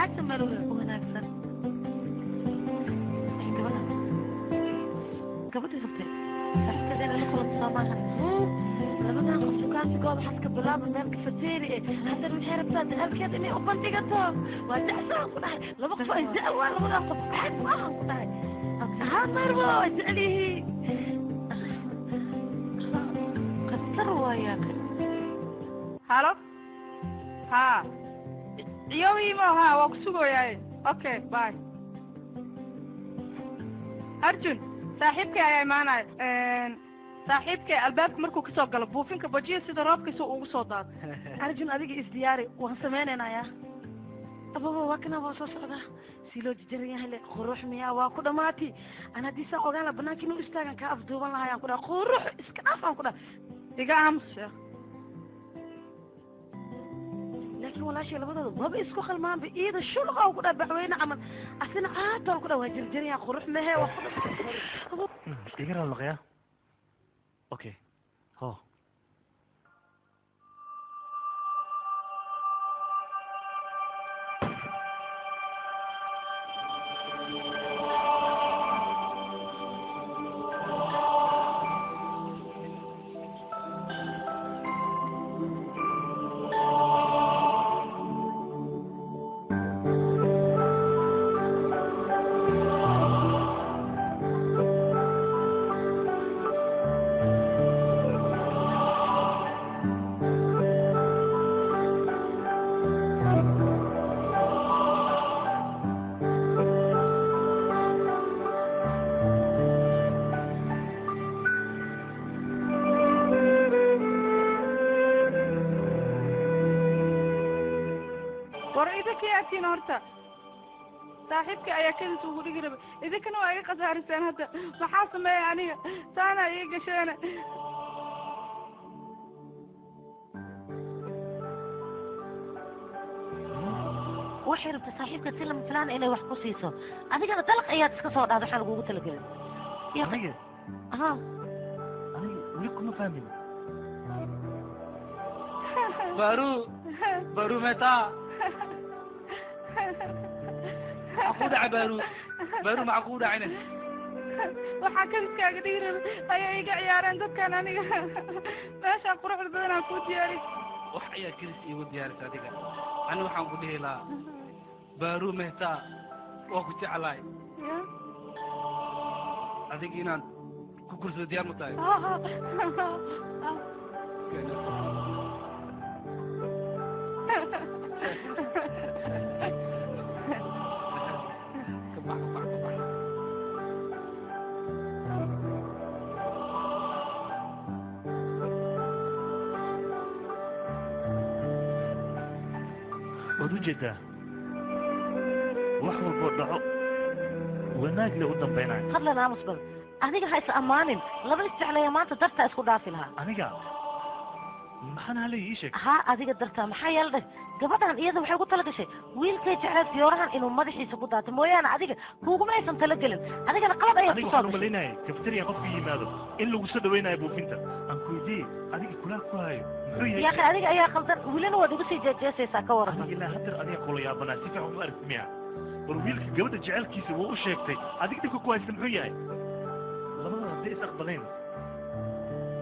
Wanaagsan maluga wanaagsan. Gabadha gabadha rabtay saaxiibteeda inay la kulanto soo maahan. Labadan qof shukaansigooda waxaad ka bilaaba meel kafeteeri eh. Haddana waxay rabtaa jacaylkeeda inay u bandhigato. Waa jecsaan ku dhahay, laba qof ay jecel waa labadan qof xag maahan ku dhahay. Haa, marwo, waa jecel yihiin, khatar waayaa. Halo, haa, ciyowiimo, haa, waa ku sugooyaaye. Okay, bye. Arjun, saaxiibkay ayaa imaanaya. Saaxiibkay albaabka markuu kasoo galo, buufinka bajiya sida roobkiisa ugu soo daado. Arjun, adiga isdiyaari, waan samaynaynaya. Ababa, waa kana, waa soo socdaa. Si loo jajaran yahay le, qurux miyaa? Waa ku dhammaati. An haddii saan ogaan la banaanka inuu istaagan kaa afduuban lahaa ayaan ku dhaha. Qurux iska dhaaf aan ku dhaha. Iga aamus, sheekh. Laakiin walaashay, labadooda maba isku khalmaanba. Iida shulqa ku dhaha, baxweyne camal, asina caataan ku dhaha, waa jarjaran yahay. Qurux mehe, waa ku dhammaati. Iga raal noqoya. Okay, ho. War, idinka yaatiin horta, saaxiibkay ayaa kadis ugu dhigi rabay, idinkana waa iga khasaariseen. Hadda maxaa sameeya aniga? Saana ii gasheena. Waxay rabtay saaxiibka si lama filaan inay wax ku siiso, adigana dalaq ayaad iska soo dhahda. Waxaan lagugu talagelin. Aniga? Haa. Aniga weli kuma fahmin. Baru, Baru Mehta. Maxaa kuu dhacay, Baru? Baru, maxaa kuu dhacayna? Waxaa kadiskaaga dhigi rabay ayaa iga ciyaareen dadkan. Aniga meeshaan quruxda badanaan kuu diyaari. Wax ayaa kelis iigu diyaarisay adiga. Ani waxaan ku dhihi lahaa, Baru Mehta, waa ku jeclahay. Adiga inaan ku gursado diyaar ma tahay? Ka bax, ka bax, ka bax. Waad u jeedaa, wax walboo dhaco wanaag le u dambaynayo. Fadlan aamus bal. Adiga ha is ammaanin. Laba isjeclaya maanta dartaa isku dhaafi lahaa. Aniga maxaan halay? Ii sheeg. Haa, adiga dartaa. Maxaa yeela dheh, gabadhan iyada waxay ugu tala gashay wiilkay jecleed fiyoorahan inuu madaxiisa ku daato mooyaane, adiga kuuguma aysan talagelin. Adigana qalad ayaad Aniga ku soo waxaan gashay. Umalaynaya cafeteria qofka yimaado in lagu soo dhawaynayo buufinta. Aan ku weydiiyey, adiga kulaal ku hayo muxuu yahay? Yaakhi, adiga ayaa qaldan, welina waad igu sii jeejeesaysaa, ka waran? Aniga ilaa hadeer adiga kula yaabanaa. Si fiican uma aragti miya? War, wiilka gabadha jecelkiisa wuu u sheegtay. Adiga dhibka ku haysta muxuu yahay? Labadooda hadday is aqbaleen,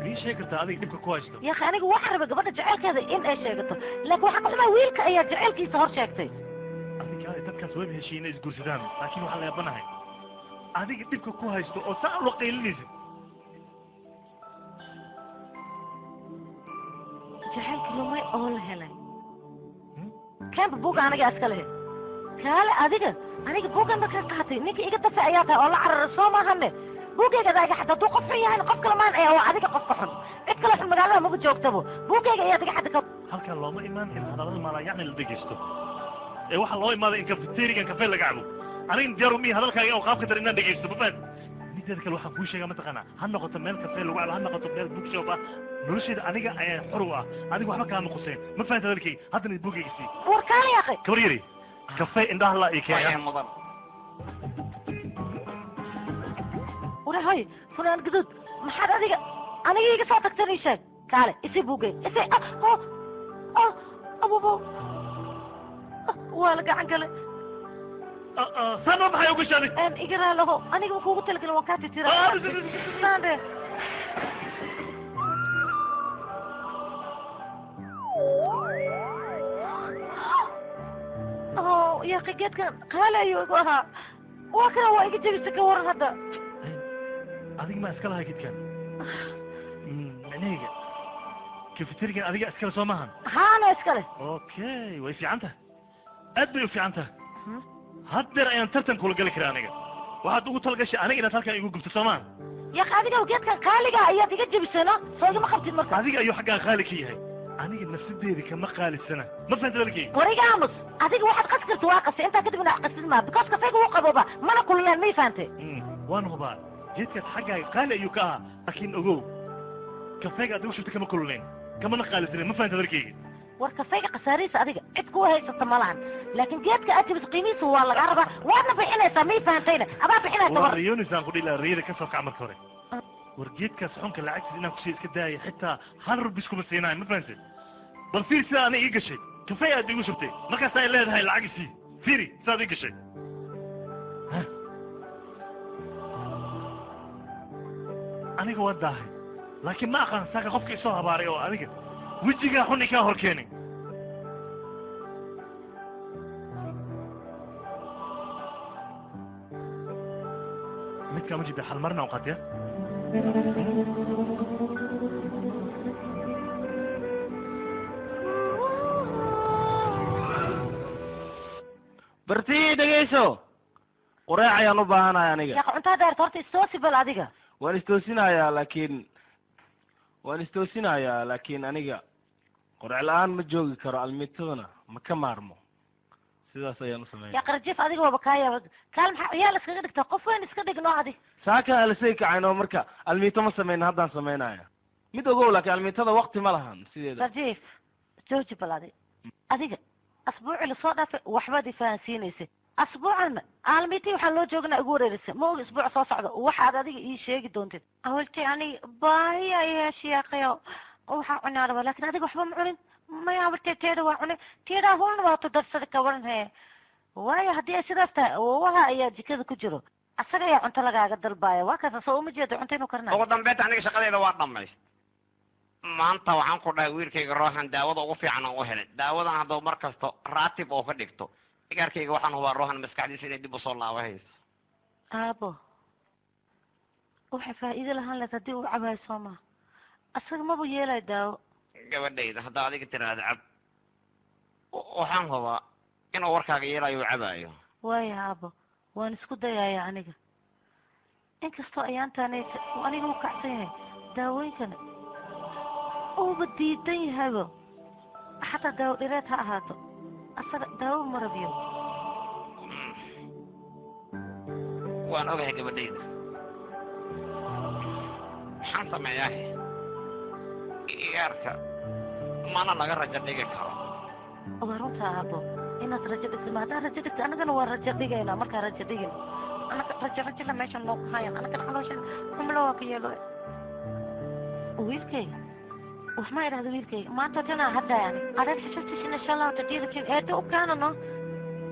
ii sheegi kartaa adiga dhibka ku haysto? Yaakhi, aniga waxaan rabay gabadha jecelkeeda in ay sheegato, laakiin waxaan ka xumaa wiilka ayaa jecelkiisa hor sheegtay. Adiga dadkaas wayba heshiin inay isguursadaan, laakiin waxaan la yaabanahay adiga dhibka ku haysto oo saa ula qaylinaysid. Jacaylka lumay oo la helay. Keenba buugga, aniga iska lehe. Kaale adiga, aniga buuggan markaan qaatay, ninka iga dafay ayaa tahay oo la cararay, soo maahane? Buuggayga adaa iga xadda. Hadduu qof xun yahay, qof kale maan ayaa waa adiga qofka xun. Cid kale xun magaalada magu joogtabo. Buuggayga ayaad iga xadda ka Halkan looma imaan in hadallada maalayacni la dhegaysto ee waxaa loo imaaday in cafeterigan kafee laga cabo. Aniga diyaar umihi hadalkaaga oo qaabka dar inaan dhegaysto, ma fahanti? Mideeda kale, waxaan kuu sheegaa, mataqaanaa, ha noqoto meel kafee lagu cabo, ha noqoto meel bookshop ah, nolosheeda aniga ayaa xor u ah. Adiga waxba kaama quseyn, ma fahanta hadalkayga? Haddana buuggayga sii. War, kaale yaaqay. Gabar yari, kafee indhaha la ii keena. Mudan. Warahay, funaan guduud, maxaad adiga aniga iga soo tagtan? Ii sheeg. Kaale, isi buuggay, isi. Ah, oh, oh, abubo. Ah, waa la gacan gale. Saan waa maxay ugu shaaday? Iga raalaho, aniga kuugu talagalin, waan kaa titiraa saan dhe. Oh, yaaqi, geedkan qaali ayuu igu ahaa, waa kana waa iga jebisa, ka waran hadda? Adiga ma iska lahaa geedkan? Micnahayga, cafeterigan adiga iskale soo maahan? Haana iskale. Okay, way fiican tahay, aad bay u fiican tahay. Haddeer ayaan tartan kula gali karaa. Aniga waxaad ugu talagashay aniga inaad halkan igu gubto, soo maahan? Yaaqi, adiga geedkan qaaliga ayaad iga jebisayno, soo igama qabtid marka. Adiga ayuu xaggaa qaali ka yahay, aniga nafsadeeda kama qaalisana. Ma fahanta dalkayga? Wariga aamus. Adiga waxaad qas karta waa qasay, intaa kadib inaad qasid maa, because kafayga wuu qabooba, mana kululaan, may fahantay? Waan hubaa geedkaas xaggaaga qaali ayuu ka ahaa, laakiin ogow, kafeega aad igu shubta kama kululeen, kamana qaalisanen. Ma fahanta dalkayga? War kafayga khasaarihiisa adiga cid kuwa haysata ma lahan, laakiin geedka aad jebis qiimihiisa waa lagaa rabaa, waadna bixinaysaa, may fahantayna? Adaa bixinaysa. War war riyoonisaan ku dhihi lahaa, riyada ka soo kac marka hore. War geedkaas xunka lacagtiisa inaan kusii iska daaya, xitaa hal rubis kuma siinaayo. Ma fahantay? Bal fiir sidaa ana ii gashay, kafee aad igu shubtay, markaas ay leedahay lacag isii. Fiiri sidaad ii gashay. Hah? Aniga waa daahay, laakiin ma aqaan saaka qofka isoo habaaray oo adiga wejigaa xun ikaa hor keenay. Midkaa ma jida xalmarina u qaataya. Bartii, dhegayso, qureec ayaan u baahanahay aniga. Yaqa, cuntaa daarta horta, istoosi bal adiga. Waan istoosinayaa, laakiin waan istoosinayaa, laakiin aniga qureec la-aan ma joogi karo, almiitadana ma ka maarmo, sidaas ayaan u sameeya. Yaqa Rajiif, adiga waaba kaa yaaba. Kaal, maxaa ciyaal iskaga dhigtaa? Qof weyn iska dhigno adi. Saaka alisay kacayno, marka almiito ma samayna, haddaan samaynaya. Mid ogow, laakiin almiitada waqti ma lahan sideeda. Rajiif, jooji bal adi. Adiga asbuuci lasoo dhaafay waxbaad ifahansiinaysay, asbuucanna aalmiitii waxaan loo joognaa igu wareerisay. Ma ogi isbuuc soo socda waxaad adiga ii sheegi doontid. Awaltay aniga baahi ay heshiyaaqayo, waxaa cunaa raba, laakiin adiga waxba ma cunin. Maya, awaltay teeda waa cunay, teedaa hulna waa tudarsada, ka waran hee? Waayo, haddii ay sidaas tahay, awowaha ayaa jikada ku jiro, asaga ayaa cunto lagaaga dalbaaya. Waa kaasa, soo uma jeedo cunto inuu karinayo? Ugu dambeynta aniga shaqadeeda waa dhammayst maanta. Waxaan ku dhahay wiilkayga Rohan daawada ugu fiican aan u helay. Daawadan hadduu mar kasto raatib oo ka dhigto, igaarkayga waxaan hubaa Rohan maskaxdiisa inay dib usoo laabahayso. Aabo, waxay faa'iido lahaan lahayd haddii uu cabaayo, soo maha? Asaga maba yeelayo daawo. Gabadhayda, haddaa adiga tiraahda cab, waxaan hubaa inuu warkaaga yeelayo uu cabaayo. Waaya aabo, waan isku dayaya aniga, inkastoo ayaantaanay uu aniga u kacsan yahay, daawooyinkana uuba diidan yahaybo, xataa daawo dhireed ha ahaato, asaga daawo ma rabiyo. Waan ogahay gabadhayda, maxaan sameeyaa? Igaarka mana laga rajo dhigi karo. Waa runta aabo, inaad rajo dhigto ma. Haddaan rajo dhigto, annagana waa rajo dhigaynaa. Markaa rajo dhigin, annaga rajo rajala meeshan noogu hayan, annagana calooshan xumlo waa ka yeelo. Wiilkayga wax ma idhahdo, wiilkayga maanta tanaa haddayani adeer xisabtishin insha allahu tadiiratin eedo u keenano.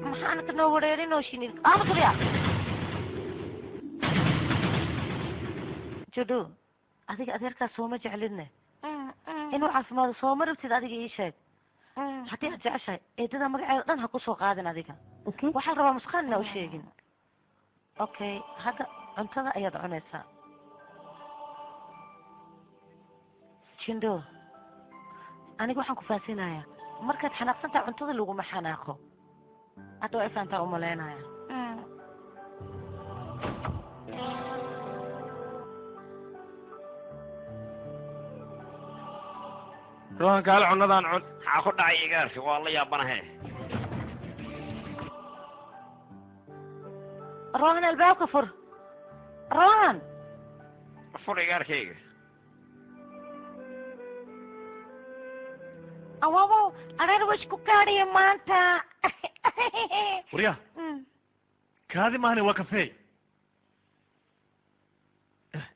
Maxaa anaka noo wareerinoo shinid amakadiya jodho? Adiga adeerkaas sooma jeclidne? Inuu caafimaado sooma rabtid? Adiga ii sheeg, haddii aad jeceshahay eedada magaceeda dhan ha ku soo qaadin. Adiga waxaa la rabaa musqaan inaa u sheegin. Okay, hadda cuntada ayaad cunaysaa. Jindo, aniga waxaan ku fahansinayaa, markaad xanaaqsantahay cuntada laguma xanaaqo. Hadda waa ifaantaa umalaynaya. Rohan, kaale, cunadaan cun. Maxaa ku dhacay igaarka? Waa la yaabanahe. Rohan, albaabka fur, Rohan. Fur, igaarkayga. Awowow, adeer waa isku kaadhiya maanta. Waryaa, kaadi maahane, waa kafee.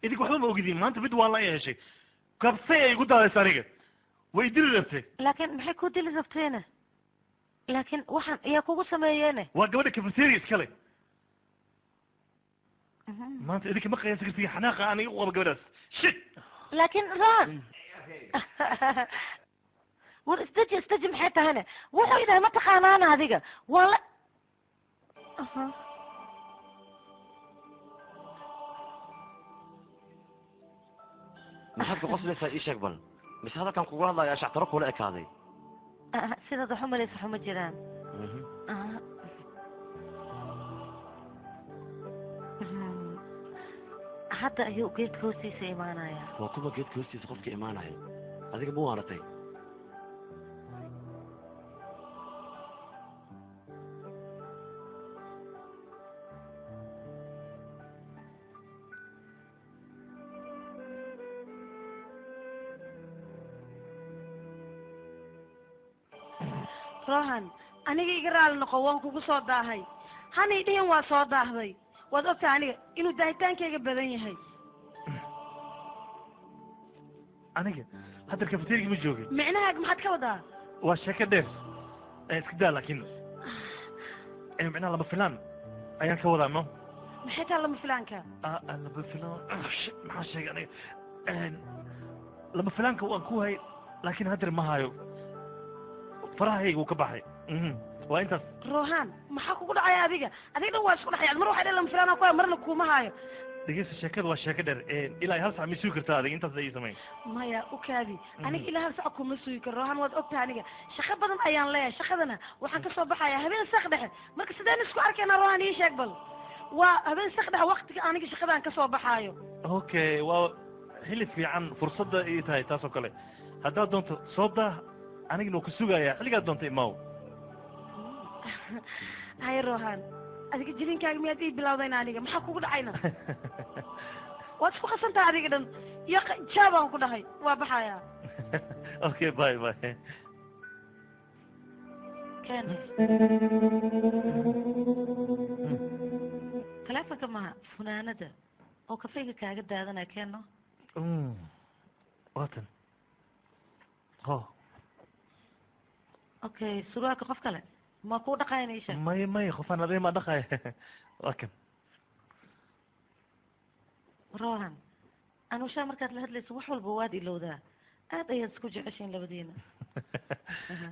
Idink waxba ma ogidin. Maanta mid waa la heshay, kafee ay igu daadaysa, aniga way dili rabtay. Laakiin maxay ku dili rabteena? Laakiin waxaan yaa kugu sameeyeene? Waa gabadha cafeteria iskale. Maanta idinka ma qiyaasi kartiin xanaaqa aniga u qabo gabadhaas. Shit. Laakiin Rohan, war isdeji, isdeji. Maxay tahane? Wuxuu yidhahay ma taqaanaana adiga waa la. Aha. Maxaad ku qoslaysaa? Ii sheeg bal, mise hadalkan kugula hadlaya shactaro kula ekaaday? Ah, sidaad wax u malaysa xuma jiraan. Ah. Hadda ayuu geedka hoostiisa imaanayaa. Waa kuwa geedka hoostiisa qofka imaanaya. Adiga ma waaratay? Rohan, aniga iga raali noqo, waan kugu soo daahay. Hanay dhihin waa soo daahday. Waad ogtahay aniga inuu daahitaankayga badan yahay. Aniga hadda cafeteria ma joogin. Micnahaaga maxaad ka wadaa? Waa sheeko dheer. Ee, iska daa, laakiin macnaha lama filaan ayaan ka wadaa, no. Maxay tahay lama filaanka? Ah, ah, lama filaan. Ah, shit, maxaa sheegay aniga? Lama filaanka waan ku hay, laakiin haddeer ma hayo. Farahayga wuu ka baxay. Waa intaas. Rohan, maxaa kugu dhacaya adiga? Adiga dhan waa isku dhacay. Mar waxay dhan lama filaana ku hayo, marna kuuma hayo. Dhegeysta, sheekada waa sheeko dheer. Ilaa hal sac ma sugi kartaa adiga? Intaas ay samayn. Maya, u kaadi. Aniga ilaa hal sac kuma sugi karo, Rohan. Waad ogtahay aniga shaqo badan ayaan leeyahay. Shaqadana waxaan ka soo baxayaa habeen saq dhexe. Marka sideen isku arkaynaa, Rohan? Ii sheeg bal. Waa habeen saq dhexe waqtiga aniga shaqadaan ka soo baxaayo. Okay, waa xilli fiican, fursadda ii tahay taas oo kale. Haddaad doonto soo daah, anigana waa ku sugayaa. Xilligaad doonto imaaw. Hay Rohan, adiga jirinkaaga miyaad ii bilowdayna? Aniga maxaa kugu dhacayna? Waad isku qasantahay adiga dhan iyo jaabaan ku dhahay. Waa baxayaa. Okay, bye bye. Ken, taleefonka maha, funaanada oo kafeyga kaaga daadanaya keeno. Waatan ho. Okay, surwaalka qof kale ma kuu dhaqayan? Ii sheeg. Maya, maya, qofaan adee ma dhaqaya. Waa kan. Rohan, anushaa markaad la hadlayso wax walba waad ilowdaa. Aad ayaad isku jeceshiin labadiina.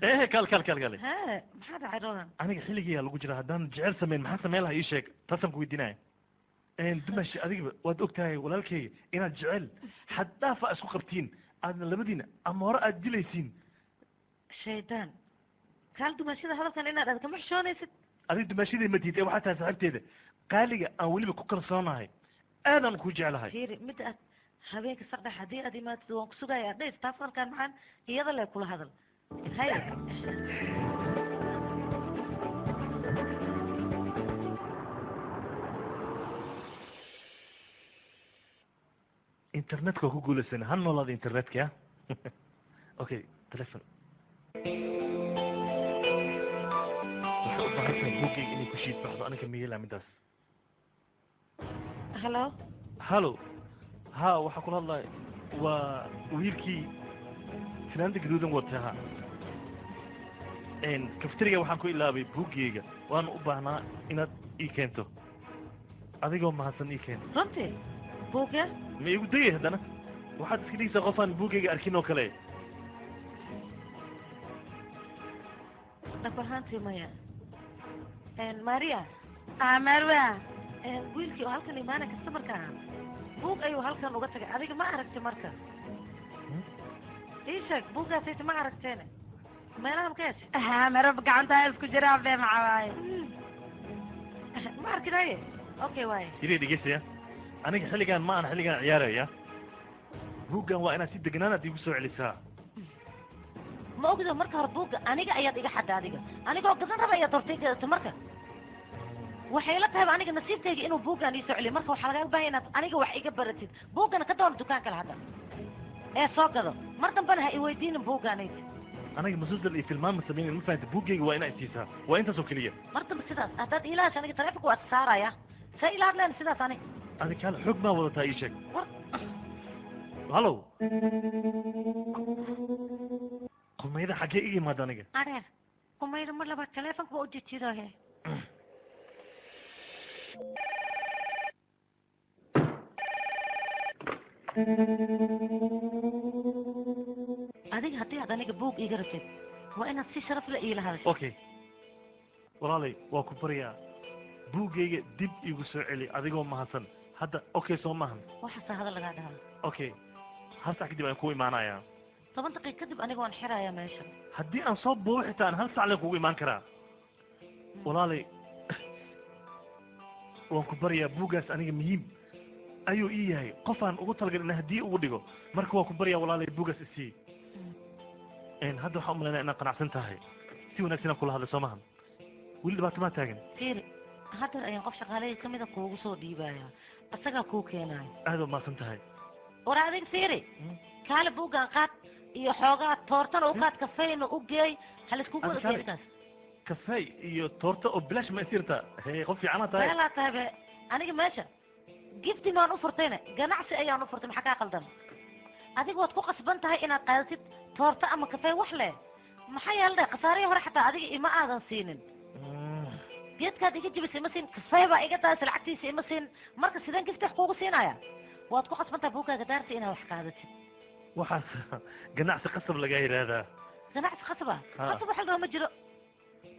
Eh, kal kal kal kale. He, maxaa dhacay, Rohan? Aniga xilligiyaa lagu jira. Haddaan jecel samayn, maxaa samayn lahaa? Ii sheeg, taasaan ku weydiinaya. Dumashi, adigaba waad og tahay walaalkayga inaad jecel xad dhaafa isku qabtiin, aadna labadiina ama hore aad dilaysiin. Shaydaan kaal, dumaashada hadalkan inaad aad kama xishoonaysid. Adiga dumaashadii ma diid ee waxaa tahay saaxiibteeda qaaliga aan weliba ku kalsoonahay, aadaan ku jeclahay. Fiiri, midda aad habeenka saqdhex haddii aad imaatid waan ku sugaya adhays. Taas halkaan maxaan iyada le kula hadal hay. Internetka waa ku guulaysan. Ha noolaada internetka ya. Okay, telefon. Waxay u baahan tahay buuggayga inay ku shiid baxdo. Aniga ma yeelaa midaas. Hello. Hallo, ha, waxaa kula hadlaya waa wiilkii finaanada gaduudan wata. Ha, cafeteriga waxaan ku ilaabay buuggayga, waana u baahnaa inaad ii keento. Adigoo mahadsan, ii keento. Runtii buugga? Ma igu dayay haddana? Waxaad iska dhigaysaa qofaan buuggayga arkin oo kale. Dhab ahaantii maya. Maria. Ah, Marwa. Wiilkii oo halkan imaanay customerka ahaa buug ayuu halkan uga tagay. Adiga ma aragti? Marka ii sheeg, buuggaasayta ma aragteene? Meelaha ma ka heshay? Ah, Marwa, gacantaa isku jiraa bee macawaaye. Ma arkin. Haye, okay waaye. Yiri, dhegeystaya, aniga xilligan ma aan xilligan ciyaaraya. Buuggan waa inaad si degnaan aad iigu soo celisaa. Ma ogdo, marka hore buugga aniga ayaad iga xadda. Adiga anigoo gadan raba ayaad hortay gadata. Marka waxay la tahay aniga nasiibkayga inuu buuggan ii soo celiyo. Marka waxaa lagaaga baahan inaad aniga wax iga baratid. Buuggana ka doono dukaan kale hadda ee soo gado. Mar dambena ha i weydiinin buuggaanayda. Aniga musalsal iyo filmaan ma samaynin, ma fahanta? Buuggayga waa inaad siisaa, waa intaasoo keliya. Mar dambe sidaas haddaad iila hasha, aniga taleefonka waa saaraya. See ila hadleen sidaas ani? Adiga kaal, xoog maa wadataa? Ii sheeg. War. Hallow, qumayda xaggee iga yimaada aniga? Adeer. Kumayda mar labaad taleefonka waa u jejidahe. Adiga haddii aad aniga buug iiga rabtid, waa inaad si sharaf leh iila hadasho. Okay walaalay, waa ku baryaa, buuggayga dib iigu soo celi adigoo mahadsan. Hadda okay soo maahan? Waxaasaa hadal lagaa dhahaa? Okay, hal sac kadib ayaan kuu imaanayaa. 10 daqiiq kadib aniga waan xirayaa meesha. Haddii aan soo boobo xitaa aan hal sac leen kugu imaan karaa. Walaalay, waan ku baryaa, buuggaas aniga muhiim ayuu ii yahay, qof aan ugu talagalin in haddii ugu dhigo. Marka waa ku baryaa walaalay, buuggaas isii. Hadda waxaan u malaynaya inaad qanacsan tahay, si wanaagsan aan kula hadlay soo maahan? Weli dhibaato maa taagan? Fiiri, haddeer ayaan qof shaqaaleyda ka mida kuugu soo dhiibaya, asagaa kuu keenaayo. Aad u mahadsan tahay. War adiga fiiri, kaale buuggaan qaad iyo xoogaa toortana u qaad, kafeyna u geey, halaiskugu Adiga kaale. geedkaas. Kafey iyo toorto oo bilaash ma isirta? Hee, qof fiicana tahay. Meelaa tahay be. Aniga meesha gifti maan u furtayna, ganacsi ayaan u furtay. Maxaa kaa qaldan? Adiga waad ku qasban tahay inaad qaadatid toorto ama kafey wax leh. Maxaa yeelay khasaarihii hore xataa adiga ima aadan siinin. Geedkaad iga jibisay ima siin, kafey baa iga daadisay lacagtiisa ima siin. Marka sideen gifti wax kuugu siinaya? Waad ku qasban tahay buuggaaga daarsi inaad wax qaadatid. Waxaas ganacsi qasab lagaa yidhaahdaa. Ganacsi qasaba? Ha. Qasab wax la ma jiro.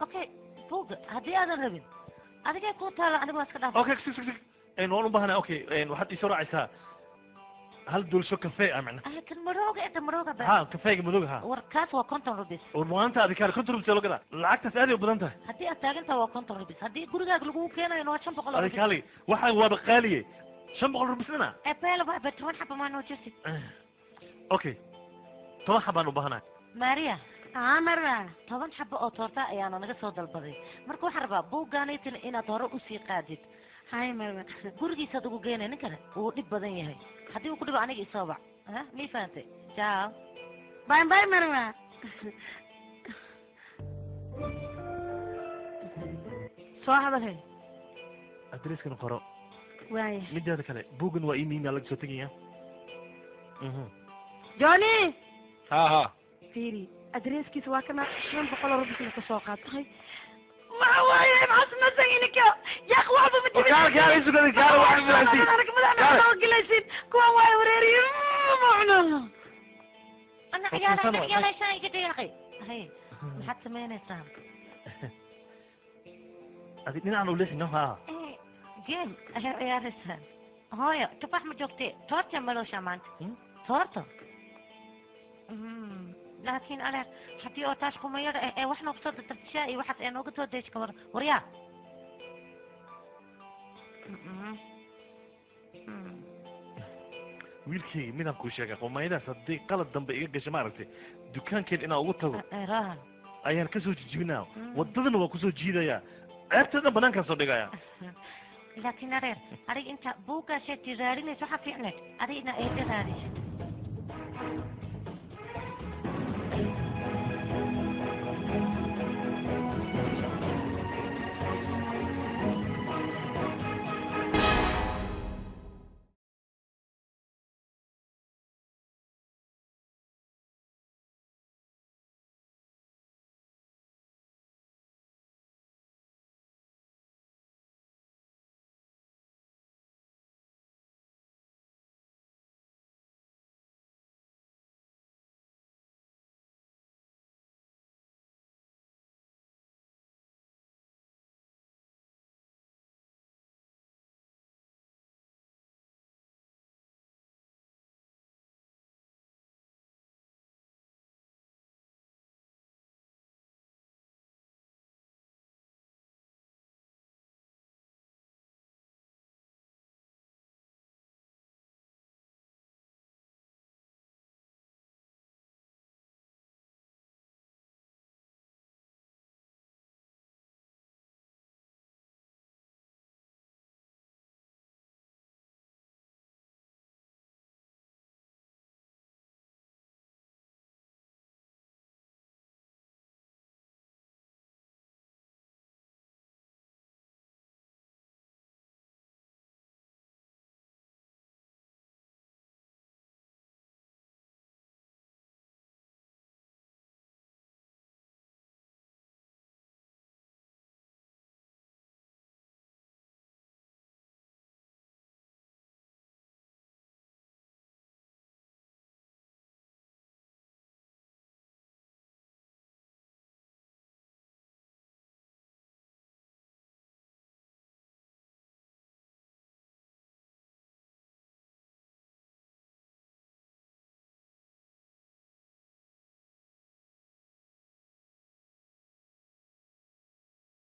Okay, buugga haddii aadan rabin adigay kuu taala, aniga waa iska dhaaf. Okay, sug sug sug. Waan u baahanahay. Okay, waxaad iisoo raacaysaa hal dulsho kafee ah macna. Ah, kan marooga inta marooga ba? Ha, kafeega madowga, ha. War kaas waa 50 rupees. War maanta adi kaale, 50 rupees loo gadaa? Lacagtaas aad ay u badan tahay. Haddii aad taagantaha waa 50 rupees, haddii gurigaaga lagugu keenayo waa 500 oo Adi rupees. Kaale, waxaan waaba qaaliye, 500 rupees dhana. Ebela waa be, 10 xaba maa noo jirtid? Okay, 10 xabaan u baahanahay. Maria. Aa, Marwa. 10 xaba oo toorta ayaana naga soo dalbaday. Marka waxaan rabaa buuggaanaytan inaad hore usii qaadid. Hay Marwa. Gurigiisaad ugu geynay. Ninkana wuu dhib badan yahay, haddii uu ku dhibo aniga isoo bac. Ha mii fahantay? Ciao. Bye bye Marwa. Soo hadal hey. Adreeskan qoro. Waaya. Mideeda kale buuggan waa ii muhiim, yaa laga soo tegaya. Johnny. Ha ha. Fiiri, adreeskiisa waa kana, 500 oo rubiisna ka soo qaatay. Waxa waaye maxaa samaysan ininka yaaq waxba ma jibin. Kaal kaal isu gadi, kaal wax filansi. Anaga madaxna soo gelaysid, kuwan waa wareeriye macno. Ana ciyaala ciyaalaysaa iga dayaqay. Hay, maxaad samaynaysaa? Adi dhinacan u leexino, ha. Game ayay ciyaaraysaa. Hooyo, tufaax ma joogtee? Toorta maloosha maanta. Toorto. Laakiin aleer, haddii oo taas kumayada eh ee wax noogu soo dardartishaa iyo waxaas ee nooga soo deeji kawar waryaa. Wiilkayga, midaan kuu sheegay, qumayadaas haddii qalad dambe iga gasho, maaragtay, dukaankeed inaan ugu tago Rohan ayaan kasoo jijibinaa, waddadana waa kusoo jiidayaa, ceebteedna banaankaan soo dhigaya. Laakiin adeer, adiga inta buuggaa sheegtay raadinaysa, waxaa fiicneed adiga inaa eeda raadisid.